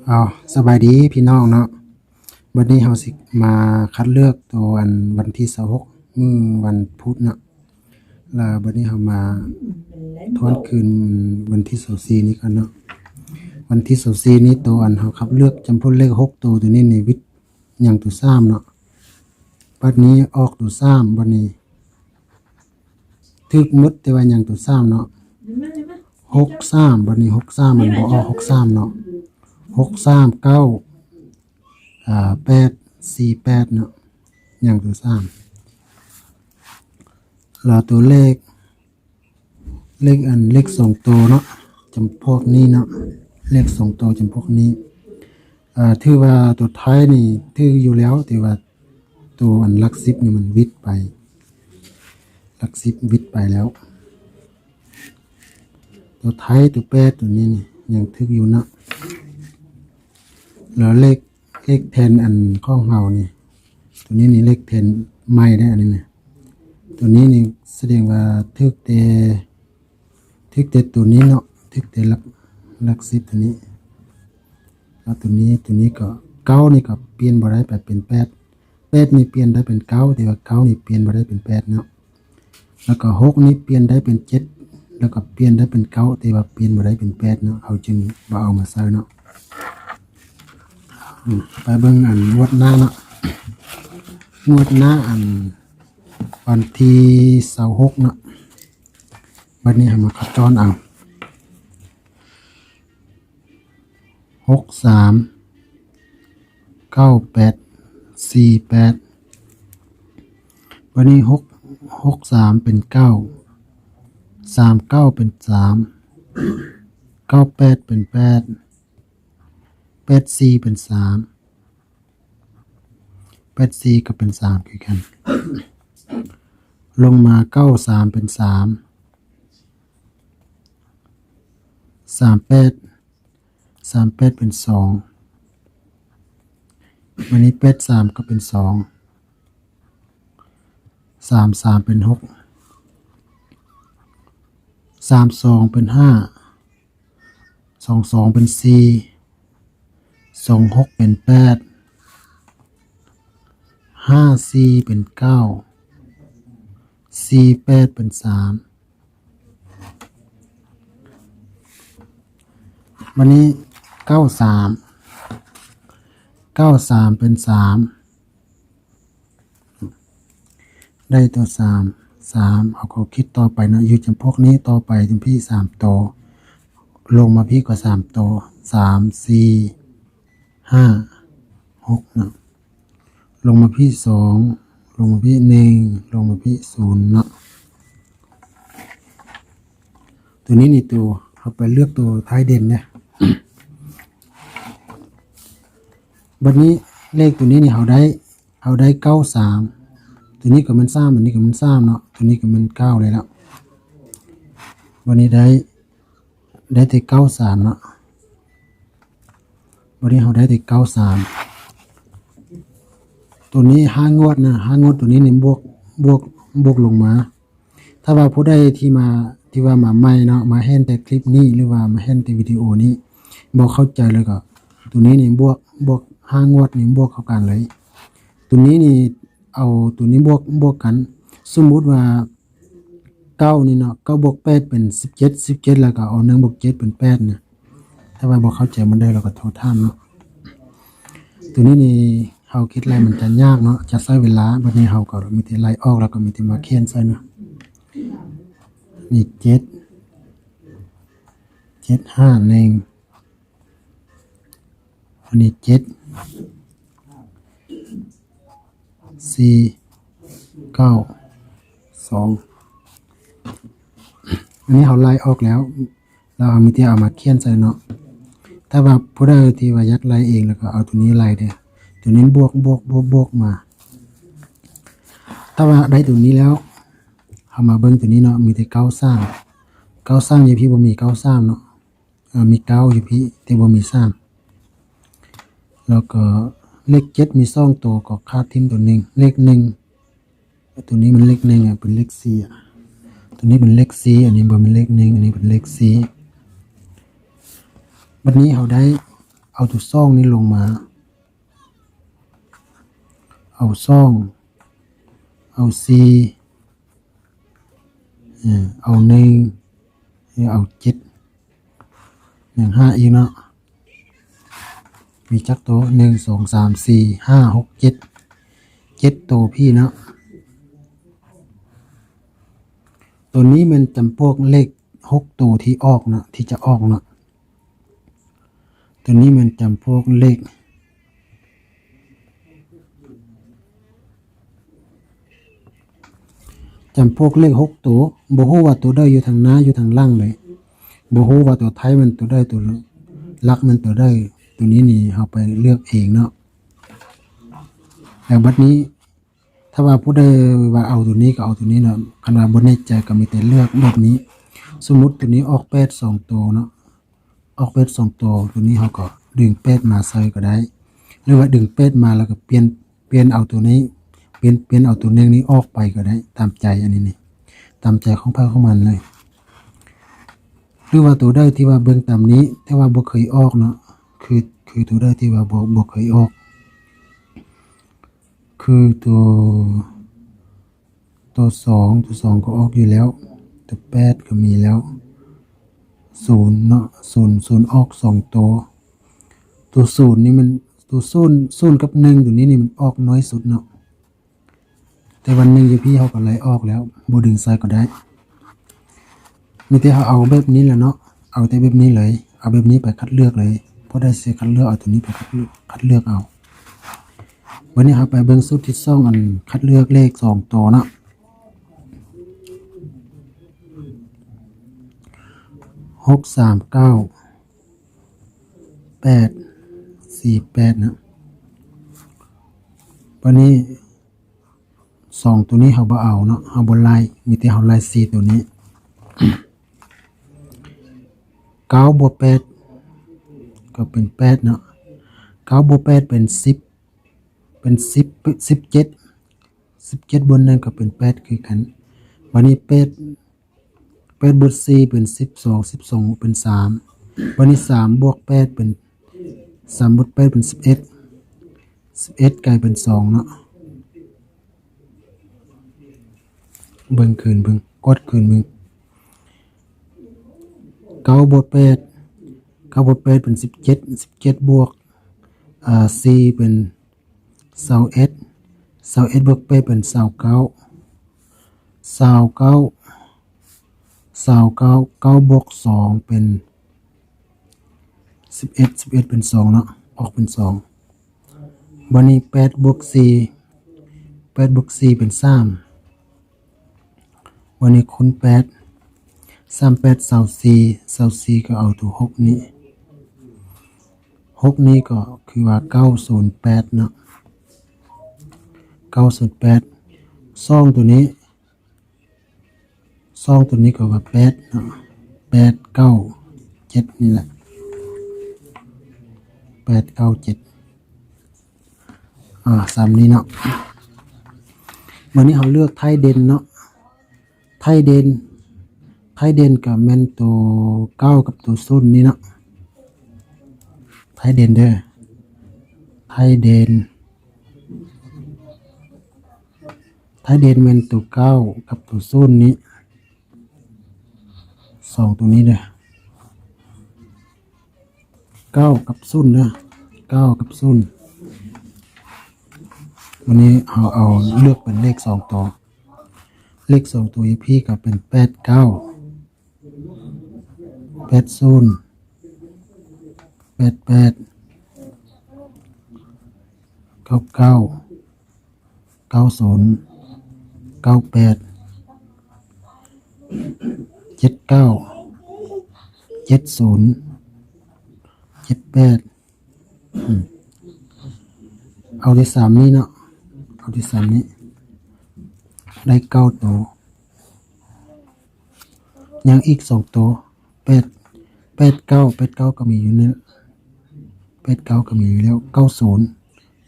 ເອົາ ສະບາຍດີພີ່ນ້ອງເນາະ, ບັດນີ້ເຮົາຊິມາຄັດເລືອກໂຕອັນວັນທີຊາວຫົກ ມື້ວັນພຸດເນາະ, ລະບັດນີ້ເຮົາມາທວນຄືນວັນທີຊາວສີ່ນີ້ກ່ອນເນາະ. ວັນທີຊາວສີ່ນີ້ ໂຕອັນເຮົາຄັດເລືອກຈຳພວກເລກຫົກໂຕ ໂຕນີ້ນີ້ວິດ ຍັງໂຕສາມເນາະ. ບັດນີ້ອອກໂຕສາມ ບັດນີ້ຖືກໝົດ ແຕ່ວ່າຍັງໂຕສາມເນາະ, ຫົກສາມ. ບັດນີ້ຫົກສາມ ມັນບໍ່ອອກຫົກສາມເນາະ, ຫົກສາມ ເກົ້າ ອາ ແປດ ສີ່ແປດເນາະ, ຍັງໂຕສາມ. ລະໂຕເລກ ເລກອັນ ເລກສອງໂຕເນາະ ຈຳພວກນີ້ເນາະ, ເລກສອງໂຕຈຳພວກນີ້ ເອີ ຖືວ່າໂຕໄທນີ້ຖືກຢູ່ແລ້ວ, ແຕ່ວ່າໂຕອັນຫຼັກສິບນີ້ມັນວິດໄປ, ຫຼັກສິບວິດໄປແລ້ວ. ໂຕໄທ ໂຕແປດ ໂຕນີ້ນີ້ຍັງຖືກຢູ່ເນາະ. ແລ້ວເລກ ເລກແທ່ນອັນຂອງເຮົານີ້ ໂຕນີ້ນີ້ເລກແທ່ນໃໝ່ເດ້ ອັນນີ້ນະ. ໂຕນີ້ນີ້ສະແດງວ່າຖືກແຕ່ ຖືກແຕ່ໂຕນີ້ເນາະ, ຖືກແຕ່ຫຼັກ ຫຼັກສິບໂຕນີ້. ແລ້ວໂຕນີ້ ໂຕນີ້ກໍ ເກົ້ານີ້ກໍປ່ຽນບໍ່ໄດ້ໄປເປັນແປດ, ແປດນີ້ປ່ຽນໄດ້ເປັນເກົ້າ ແຕ່ວ່າເກົ້ານີ້ປ່ຽນບໍ່ໄດ້ເປັນແປດເນາະ. ແລ້ວກໍຫົກນີ້ປ່ຽນໄດ້ເປັນເຈັດ ແລ້ວກໍປ່ຽນໄດ້ເປັນເກົ້າ ແຕ່ວ່າປ່ຽນບໍ່ໄດ້ເປັນແປດເນາະ, ເຮົາຈຶ່ງບໍ່ເອົາມາໃສ່ເນາະ. ອືມ ໄປເບິ່ງອັນງວດໜ້າເນາະ, ງວດໜ້າອັນວັນທີຊາວຫົກເນາະ. ບັດນີ້ເຮົາມາຄັດຈ້ອນເອົາ ຫົກສາມ ເກົ້າແປດ ສີ່ແປດ. ບັດນີ້ ຫົກ ຫົກສາມເປັນເກົ້າ, ສາມເກົ້າເປັນສາມ, ເກົ້າແປດເປັນແປດ, ແປດສີ່ເປັນສາມ, ແປດສີ່ກໍເປັນສາມຄືກັນ. ລົງມາ ເກົ້າສາມເປັນສາມ, ສາມແປດ ສາມແປດເປັນສອງ, ບັດນີ້ ແປດສາມກໍເປັນສອງ, ສາມສາມເປັນຫົກ, ສາມສອງເປັນຫ້າ, ສອງສອງເປັນສີ່, ສອງຫົກເປັນແປດ, ຫ້າສີ່ເປັນເກົ້າ, ສີ່ແປດເປັນສາມ. ບັດນີ້ ເກົ້າສາມ ເກົ້າສາມເປັນສາມ, ໄດ້ຕົວສາມ ສາມ. ເຮົາກໍຄິດຕໍ່ໄປເນາະ, ຢູ່ຈຳພວກນີ້ຕໍ່ໄປຈຳພີ້ສາມໂຕ, ລົງມາພີ້ກໍສາມໂຕ, ສາມ ສີ່ ຫ້າ ຫົກເນາະ. ລົງມາພີ້ສອງ, ລົງມາພີ້ໜຶ່ງ, ລົງມາພີ້ສູນເນາະ. ໂຕນີ້ນີ້ ໂຕ ເຮົາໄປເລືອກໂຕທ້າຍເດັ່ນເດ້. ບັດນີ້ເລກໂຕນີ້ນີ້ ເຮົາໄດ້ ເຮົາໄດ້ເກົ້າສາມ, ໂຕນີ້ກໍແມ່ນສາມ, ອັນນີ້ກໍແມ່ນສາມເນາະ, ໂຕນີ້ກໍແມ່ນເກົ້າເລີຍລະ. ບັດນີ້ໄດ້ ໄດ້ແຕ່ເກົ້າສາມເນາະ, ບັດນີ້ເຮົາໄດ້ແຕ່ເກົ້າສາມ. ໂຕນີ້ຫ້າງວດນະ, ຫ້າງວດໂຕນີ້ນີ້ບວກ ບວກ ບວກລົງມາ. ຖ້າວ່າຜູ້ໃດທີ່ມາ ທີ່ວ່າມາໃໝ່ເນາະ, ມາເຫັນແຕ່ຄລິບນີ້ ຫຼືວ່າມາເຫັນແຕ່ວິດີໂອນີ້ ບໍ່ເຂົ້າໃຈ ແລ້ວກໍໂຕນີ້ນີ້ບວກ ບວກຫ້າງວດນີ້ບວກເຂົ້າກັນເລີຍ. ໂຕນີ້ນີ້ເອົາໂຕນີ້ບວກ ບວກກັນ, ສົມມຸດວ່າ ເກົ້ານີ້ເນາະ, ເກົ້າບວກແປດເປັນສິບເຈັດ, ສິບເຈັດ ແລ້ວກໍເອົາໜຶ່ງບວກເຈັດເປັນແປດນະ. ຖ້າວ່າບໍ່ເຂົ້າໃຈໝົດໃດ ເຮົາກໍໂທຖາມເນາະ. ໂຕນີ້ນີ້ເຮົາຄິດໄລ່ມັນຈະຍາກເນາະ, ຈະໃຊ້ເວລາ. ບັດນີ້ເຮົາກໍມີແຕ່ໄລ່ອອກ ແລ້ວກໍມີແຕ່ມາຂຽນໃສ່ເນາະ. ນີ້ເຈັດ ເຈັດຫ້າໜຶ່ງ, ອັນນີ້ເຈັດ ສີ່ ເກົ້າ ສອງ. ອັນນີ້ເຮົາໄລ່ອອກແລ້ວ, ແລ້ວເຮົາມີແຕ່ເອົາມາຂຽນໃສ່ເນາະ. ຖ້າວ່າຜູ້ໃດທີ່ວ່າຢາກໄລ່ເອງ ແລ້ວກໍເອົາໂຕນີ້ໄລ່ເດີ້, ໂຕນີ້ບວກ ບວກ ບວກ ບວກມາ. ຖ້າວ່າໄດ້ໂຕນີ້ແລ້ວ ເຮົາມາເບິ່ງໂຕນີ້ເນາະ, ມີແຕ່ເກົ້າສາມ, ເກົ້າສາມ ຢູ່ພີ້ບໍ່ມີເກົ້າສາມເນາະ. ເອີ ມີເກົ້າຢູ່ພີ້ ແຕ່ບໍ່ມີສາມ. ແລ້ວກໍເລກເຈັດມີສອງໂຕ ກໍຂາດຖິ້ມໂຕໜຶ່ງ, ເລກໜຶ່ງ. ໂຕນີ້ມັນເລກໜຶ່ງອະ, ເປັນເລກສີ່ອະ. ໂຕນີ້ເປັນເລກສີ່, ອັນນີ້ບໍ່ແມ່ນເລກໜຶ່ງ, ອັນນີ້ເປັນເລກສີ່. ບັດນີ້ເຮົາໄດ້ ເອົາໂຕສອງນີ້ລົງມາ ເອົາສອງ ເອົາສີ່ ເອີ ເອົາໜຶ່ງ ເອົາເຈັດ ຍັງຫ້າອີກເນາະ ມີຈັກໂຕ? ໜຶ່ງ ສອງ ສາມ ສີ່ ຫ້າ ຫົກ ເຈັດ ເຈັດໂຕພີ້ເນາະ. ໂຕນີ້ແມ່ນຈຳພວກເລກຫົກໂຕທີ່ອອກເນາະ ທີ່ຈະອອກເນາະ. ໂຕນີ້ແມ່ນຈຳພວກເລກ ຈຳພວກເລກຫົກໂຕ ບໍ່ຮູ້ວ່າໂຕໃດຢູ່ທາງໜ້າ ຢູ່ທາງຫຼັງເລີຍ ບໍ່ຮູ້ວ່າໂຕໄທແມ່ນໂຕໃດ ໂຕຫຼັກແມ່ນໂຕໃດ. ໂຕນີ້ນີ້ເຮົາໄປເລືອກເອງເນາະ. ແລ້ວບັດນີ້ ຖ້າວ່າຜູ້ໃດວ່າເອົາໂຕນີ້ກໍເອົາໂຕນີ້ເນາະ ຄັນວ່າບໍ່ແນ່ໃຈກໍມີແຕ່ເລືອກແບບນີ້. ສົມມຸດໂຕນີ້ອອກແປດສອງໂຕເນາະ ອອກແປດສອງໂຕ ໂຕນີ້ເຮົາກໍດຶງແປດມາໃສ່ກໍໄດ້ ຫຼືວ່າດຶງແປດມາແລ້ວກໍປ່ຽນ ປ່ຽນເອົາໂຕນີ້ ປ່ຽນ ປ່ຽນເອົາໂຕໜຶ່ງນີ້ອອກໄປກໍໄດ້ ຕາມໃຈ. ອັນນີ້ນີ້ຕາມໃຈຂອງໃຜຂອງມັນເລີຍ. ຫຼືວ່າໂຕໃດທີ່ວ່າເບິ່ງຕາມນີ້ ແຕ່ວ່າບໍ່ເຄີຍອອກເນາະ ຄື ຄືໂຕໃດທີ່ວ່າບໍ່ ບໍ່ເຄີຍອອກ ຄືໂຕ ໂຕສອງ ໂຕສອງກໍອອກຢູ່ແລ້ວ ໂຕແປດກໍມີແລ້ວ ສູນເນາະ ສູນ ສູນອອກສອງໂຕ. ໂຕສູນນີ້ມັນ ໂຕສູນ ສູນກັບໜຶ່ງໂຕນີ້ນີ້ມັນອອກໜ້ອຍສຸດເນາະ ແຕ່ວ່າໜຶ່ງຢູ່ພີ້ເຮົາກໍໄລ່ອອກແລ້ວ ບໍ່ດຶງໃສ່ກໍໄດ້. ມີແຕ່ເຮົາເອົາແບບນີ້ແຫຼະເນາະ ເອົາແຕ່ແບບນີ້ເລີຍ ເອົາແບບນີ້ໄປຄັດເລືອກເລີຍ. ຜູ້ໃດຊິຄັດເລືອກເອົາໂຕນີ້ໄປຄັດເລືອກ ຄັດເລືອກເອົາ. ບັດນີ້ເຮົາໄປເບິ່ງສູດທີສອງ ອັນຄັດເລືອກເລກສອງໂຕເນາະ ຫົກສາມເກົ້າ ແປດສີ່ແປດເນາະ. ບັດນີ້ ສອງໂຕນີ້ເຮົາບໍ່ເອົາເນາະ ເຮົາບໍ່ໄລ່ ມີແຕ່ເຮົາໄລ່ສີ່ໂຕນີ້. ເກົ້າບວກແປດກໍເປັນແປດເນາະ ເກົ້າບວກແປດເປັນສິບ ເປັນສິບ ສິບເຈັດ ສິບເຈັດບວກໜຶ່ງກໍເປັນແປດຄືກັນ. ບັດນີ້ແປດ ແປດບວກສີ່ເປັນສິບສອງ ສິບສອງເປັນສາມ ບັດນີ້ສາມບວກແປດເປັນ ສາມບວກແປດເປັນສິບເອັດ ສິບເອັດກາຍເປັນສອງເນາະ. ເບິ່ງຄືນເບິ່ງ ກວດຄືນເບິ່ງ ເກົ້າບວກແປດ ເກົ້າບວກແປດເປັນສິບເຈັດ ສິບເຈັດບວກ ອ່າ ສີ່ເປັນ ຊາວເອັດ ຊາວເອັດບວກແປດເປັນຊາວເກົ້າ ຊາວເກົ້າ ຊາວເກົ້າ ເກົ້າບວກສອງເປັນສິບເອັດ ສິບເອັດເປັນສອງເນາະ ອອກເປັນສອງ. ບັດນີ້ແປດບວກສີ່ ແປດບວກສີ່ເປັນສາມ ບັດນີ້ຄູນແປດ ສາມແປດຊາວສີ່ ຊາວສີ່ກໍເອົາໂຕຫົກນີ້ ຫົກນີ້ກໍຄືວ່າເກົ້າສູນແປດເນາະ ເກົ້າສູນແປດ. ສອງໂຕນີ້ ສອງໂຕນີ້ກໍວ່າແປດເນາະ ແປດເກົ້າເຈັດນີ້ແຫຼະ ແປດເກົ້າເຈັດ. ອ່າ ສ່ຳນີ້ເນາະ. ບາດນີ້ເຮົາເລືອກໄທເດັ່ນເນາະ ໄທເດັ່ນ ໄທເດັ່ນກໍແມ່ນໂຕເກົ້າກັບໂຕສູນນີ້ເນາະ ໄທເດັ່ນເດີ ໄທເດັ່ນ ໄທເດັ່ນແມ່ນໂຕເກົ້າກັບໂຕສູນນີ້ ສອງໂຕນີ້ເດີ. ເກົ້າກັບສູນເດີ ເກົ້າກັບສູນ. ບາດນີ້ເຮົາເອົາເລືອກເປັນເລກສອງໂຕ ເລກສອງໂຕຢູ່ພີ້ກໍເປັນແປດເກົ້າ ແປດສູນ ແປດແປດ ເກົ້າເກົ້າ ເກົ້າສູນ ເກົ້າແປດ ເຈັດເກົ້າ ເຈັດສູນ ເຈັດແປດ. ອືມ ເອົາທີ່ສາມນີ້ເນາະ ເອົາທີ່ສາມນີ້ ໄດ້ເກົ້າໂຕ. ຍັງອີກສອງໂຕ ແປດ ແປດເກົ້າ ແປດເກົ້າກໍມີຢູ່ນີ້ ແປດເກົ້າກໍມີຢູ່ແລ້ວ ເກົ້າສູນ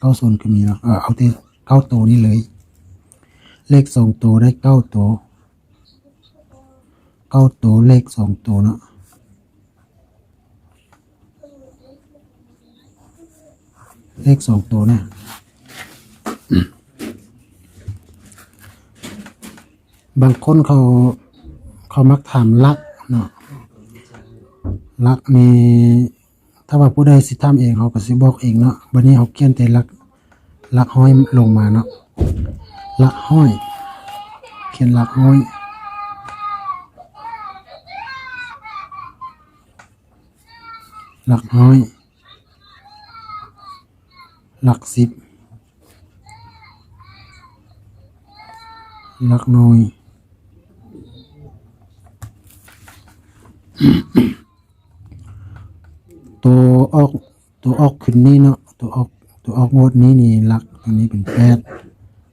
ເກົ້າສູນກໍມີເນາະ. ເອີ ເອົາແຕ່ເກົ້າໂຕນີ້ເລີຍ ເລກສອງໂຕໄດ້ເກົ້າໂຕ ເກົ້າໂຕ ເລກສອງໂຕເນາະ. ເລກສອງໂຕນະ. ບາງຄົນເຂົາ ເຂົາມັກຖາມຫຼັກເນາະ, ຫຼັກນີ້ ຖ້າວ່າຜູ້ໃດຊິຖາມເອງ ເຮົາກໍຊິບອກເອງເນາະ. ບັດນີ້ເຮົາຂຽນແຕ່ຫຼັກ ຫຼັກຮ້ອຍລົງມາເນາະ, ຫຼັກຮ້ອຍ ຂຽນຫຼັກຮ້ອຍ ຫຼັກຮ້ອຍ ຫຼັກສິບ ຫຼັກໜ່ວຍ. ໂຕອອກ ໂຕອອກຂຶ້ນນີ້ເນາະ, ໂຕອອກ ໂຕອອກງວດນີ້ນີ້ ຫຼັກຕົງນີ້ເປັນແປດ,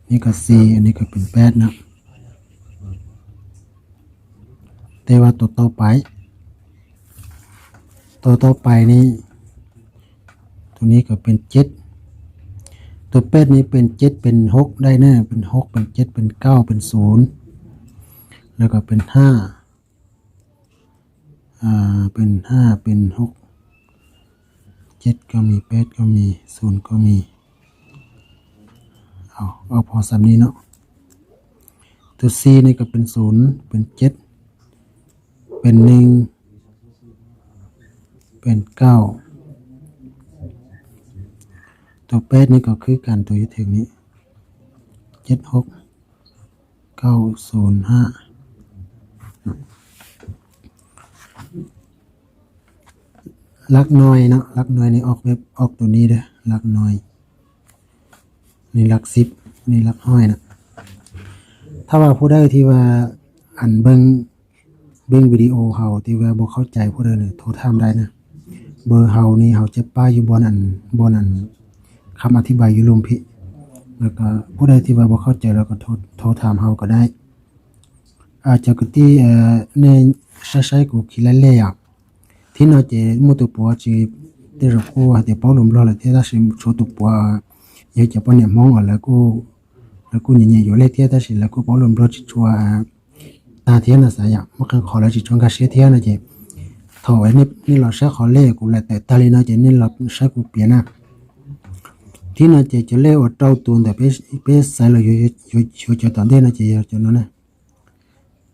ນີ້ກໍສີ່ ອັນນີ້ກໍເປັນແປດເນາະ. ແຕ່ວ່າໂຕຕໍ່ໄປ ໂຕຕໍ່ໄປນີ້ ໂຕນີ້ກໍເປັນເຈັດ, ໂຕແປດນີ້ເປັນເຈັດ ເປັນຫົກໄດ້ເນາະ, ເປັນຫົກ ເປັນເຈັດ ເປັນເກົ້າ ເປັນສູນ ແລ້ວກໍເປັນຫ້າ ອ່າ ເປັນຫ້າ ເປັນຫົກ ເຈັດກໍມີ ແປດກໍມີ ສູນກໍມີ. ເອົາ ເອົາພໍສ່ຳນີ້ເນາະ. ໂຕສີ່ນີ້ກໍເປັນສູນ ເປັນເຈັດ ເປັນໜຶ່ງ ເປັນເກົ້າ. ໂຕແປດນີ້ກໍຄືກັນ ໂຕຢູ່ເທິງນີ້ ເຈັດຫົກ ເກົ້າສູນຫ້າ. ຫຼັກໜ່ວຍເນາະ, ຫຼັກໜ່ວຍນີ້ອອກແບບ ອອກໂຕນີ້ເດີ້ ຫຼັກໜ່ວຍ. ນີ້ຫຼັກສິບ ນີ້ຫຼັກຮ້ອຍນະ. ຖ້າວ່າຜູ້ໃດທີ່ວ່າ ອັນ ເບິ່ງ ເບິ່ງວິດີໂອເຮົາທີ່ວ່າບໍ່ເຂົ້າໃຈຜູ້ໃດນີ້ ໂທຖາມໄດ້ນະ. ເບີເຮົານີ້ ເຮົາຈະປະຢູ່ບ່ອນອັນ ບ່ອນອັນຄຳອະທິບາຍຢູ່ລຸ່ມພີ້. ແລ້ວກໍຜູ້ໃດທີ່ວ່າບໍ່ເຂົ້າໃຈ ແລ້ວກໍໂທ ໂທຖາມເຮົາກໍໄດ້. ອາ ເຈົ້າກະຕິ ເອີ ໃນ ຊາຍຊາຍກູ ຄີລາເລຍ ທີ່ນອເຈ ໝູ່ຕຸປົວ ຈີ ເຕຣະໂກ ຫາເຕປາວລຸມລອ ແລະ ເທດາຊິ ໂຊຕຸປົວ ເຍເຈປາເນມອງ ແລະ ກູ ແລະ ກູ ເຍເຍ ໂຍເລ ເທດາຊິ ແລະ ກູ ປາວລຸມລອ ຈີ ຊວ ຕາ ເທນາ ສາຍະ ມະຄັງ ຂໍ ແລະ ຈີ ຊວງ ກາເຊ ເທນາ ເຈ ໂທ ເອ ເນ ເນ ລອ ຊາ ຂໍ ເລ ກູ ແລະ ແຕ ຕາ ລີ ນອ ເຈ ເນ ລອ ຊາ ກູ ເປຍ ນະ. ທີ່ນອເຈ ເຈ ເລ ໂອ ເຕົາ ຕູນ ແຕ່ ເປ ເປ ສາຍ ລະ ໂຍ ໂຍ ໂຍ ໂຍ ເຈ ຕອນ ເດ ນອ ເຈ ໂຍ ເຈ ນອ ນະ.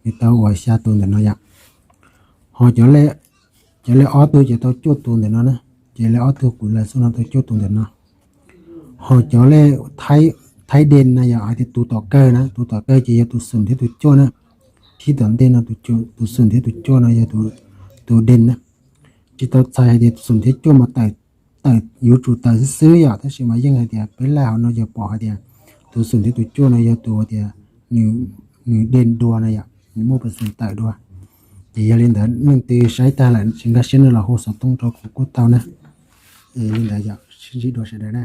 ເນ ເຕົາ ໂອ ຊາ ຕູນ ແຕ່ ນອ ຍະ ຫໍ ເຈ ເລ ເຈ ເລ ອໍ ຕູ ເຈ ເຕົາ ໂຈ ຕູນ ແຕ່ ນອ ນະ. ເຈ ເລ ອໍ ຕູ ກູ ແລ ຊູ ນອ ເຕົາ ໂຈ ຕູນ ແຕ່ ນອ ນະ. ຫໍ ເຈ ເລ ໄທ ໄທ ເດນ ນະ ຍະ ອາ ທີ່ ຕູ ຕໍ່ ເກີ ນະ ຕູ ຕໍ່ ເກີ ເຈ ເຍ ຕູ ສູນ ເທ ຕູ ໂຈ ນະ. ທີ່ ຕອນ ເດນ ນະ ຕູ ໂຈ ຕູ ສູນ ເທ ຕູ ໂຈ ນະ ເຍ ຕູ ຕູ ເດນ ນະ. ຈີ ເຕົາ ໄຊ ເດ ສູນ ເທ ໂຈ ມາ ເຕີ ເຕີ ຢູ ຈູ ເຕີ ຊື່ ຍະ ແຕ່ຊິມາ ເຢງ ໃຫ້ ເຕ ເປັນ ແລ ເຮົາ ນະ ເຍ ປໍ ໃຫ້ ເຕ ຕູ ສູນ ເທ ຕູ ໂຈ ນະ ເຍ ຕູ ເຕ ໜຶ່ງ ເດັ່ນ ດັວ ນະ ຍະ ມີ ໝູ່ ເປີເຊັນ ເຕີ ດັວ. ເຈ ເຢ ເລີນ ເດີ ໜຶ່ງ ຕີ ໄຊ ຕາ ລະ ຊິງ ກາ ຊິນ ລະ ໂຮ ສອງ ຕົງ ໂຕ ກູ ກູ ເຕົາ ນະ. ເອ ເລີນ ເດີ ຍະ ຊິ ຊິ ດັວ ຊິ ເດີ ນະ.